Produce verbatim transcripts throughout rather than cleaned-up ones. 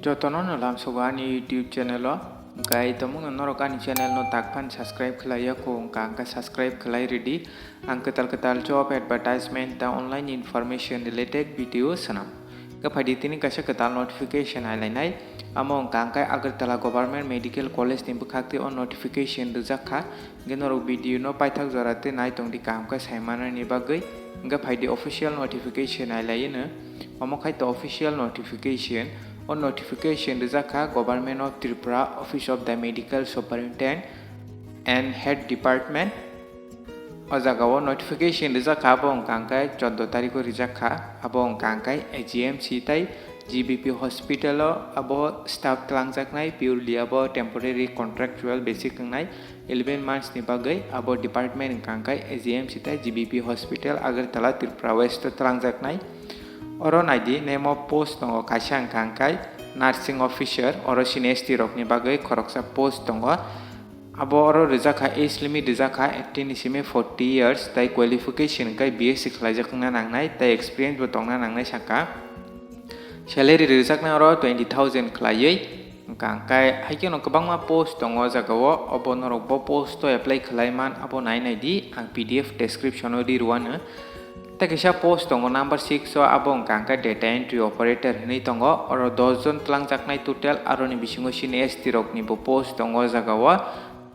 Jotono no lamsogo ani YouTube channel o. Hwnkhe ai tongmungno norok ani channel no takphano subscribe khlai ya kho, hwnkha hwnkhe subscribe khlai rwdi. Ang kwtal kwtal job advertisement ta online information related video swnam. Hwnkhe phaidi tini kaisa kwtal notification ailainai. Amo hwnkha hwnkhe Agartala Government Medical College ni bwkhak twi o notification rijak kha. Hwnkhe norok video no paithak jora tei nai tongdi kaham khe sai manani bagwi. Hwnkhe phaidi official notification ailaino. Omo khai to official notification. O notification rijak kha Government of Tripura, Office of the Medical Superintendent and Health Department. O jaga o notification rijak kha, abo hwnkha hwnkhe chordo tarikh o rijak kha. Abo hwnkha hwnkhe A G M C tei G B P hospital o abo staff twlangjaknai, purely abo temporary contractual basic wngnai. Eleven months ni bagwi abo department hwnkha hwnkhe A G M C tei G B P hospital Agartala Tripura West o twlangjaknai. Oro naidi nemo post tongo kaisa hwnkha hwnkhe nursing officer, oro sini S T rokni bagwi khoroksa post tongo. Abo oro rijak kha, age limit rijak kha eighteen ni simi forty years tei qualification hwnkhe B S C khlaijak wngna nangnai tei experience bo tongna nangnai saka. Salary rijaknai oro twenty thousand khlaiwi. Hwnkha hwnkhe hai kheno kwbangma post tongo o jaga o, obo norok bo post o apply khlai man, abo nai nai di, ang P D F description o ri rwano. Tei kaisa post tongo number six o, abo hwnkha hwnkhe data entry operator hinwi tongo, oro dos jon twlangjaknai total, aroni bisingo sini S T rokni bo post tongo o jaga o.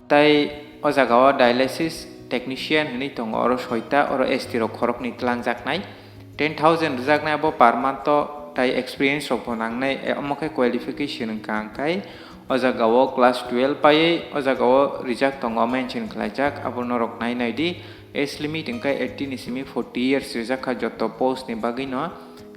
Tei o jaga o dialysis technician hinwi tongo, oro soita, oro S T rok khoroknwi twlangjaknai. Ten thousand rijaknai abo per month o, tei experience rok bo nangnai, e, omo khe qualification hwnkha hwnkhe o jaga o class twelve paiwi o jaga o rijak tongo, mention khlaijak, abo norok nai nai di. Age limit hwnkhe eighteen ni simi forty years rijak kha joto post ni bagwi no.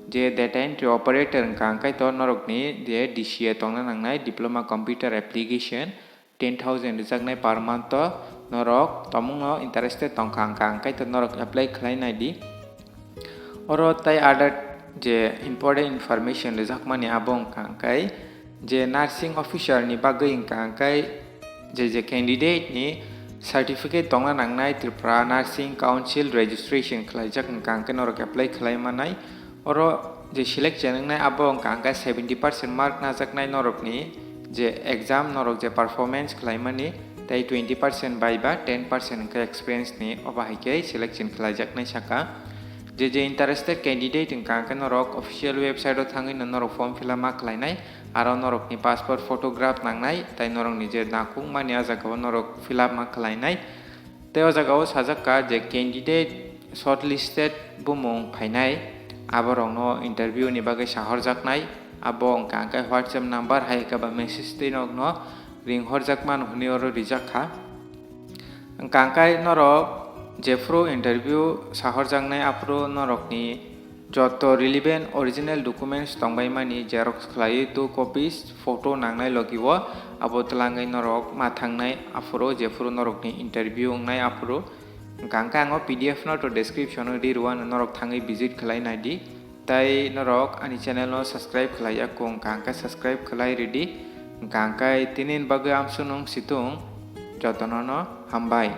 Je data entry operator hwnkha hwnkhe to norokni je D C A tongna nangnai, diploma computer application. Ten thousand rijaknai per month o norok tomungno interested tongkha hwnkha hwnkhe to norok apply khlai nai di. Oro tei other je important information rijakmani abo hwnkha hwnkhe je nursing officer ni bagwi hwnkha hwnkhe je je candidate ni certificate tongna nangnai Tripura Nursing Council registration khlaijak hwnkha hwnkhe norok apply khlai manai. Oro je selection wngnai abo hwnkha hwnkhe seventy percent mark najaknai norokni je exam norok je performance khlaimani tei twenty percent viva, ten percent hwnkhe experience ni, obo hai khe selection khlaijaknai saka. Je je interested candidate hwnkha hwnkhe norok official website o thangwi no norok form fill up ma khlainai, aro norokni passport photograph nangnai tei norokni je nakukmani a jaga o norok fill up ma khlainai. Tei o jaga o sajak kha je candidate shortlisted bumung phainai, aborokno interview ni bagwi sahorjaknai, abo hwnkha hwnkhe WhatsApp number hai khe ba message twi norokno ring horjak mano hwnwi oro rijak kha. Hwnkha hwnkhe norok jephru interview sahorjaknai aphuru norokni joto relevant original documents tongbaimani xerox khlaiwi two copies photo nangnai logi o, abo twlangwi norok ma thangnai aphuru jephuru norokni interview wngnai aphuru. Hwnkha hwnkhe ang o P D F no to description o ri rwano, norok thangwi visit khlai nai di. Tei norok ani channel no subscribe khlai ya kho, hwnkha hwnkhe subscribe khlai rwdi. Hwnkha hwnkhe tini ni bagwi amsung nung situng, jotono no hambai.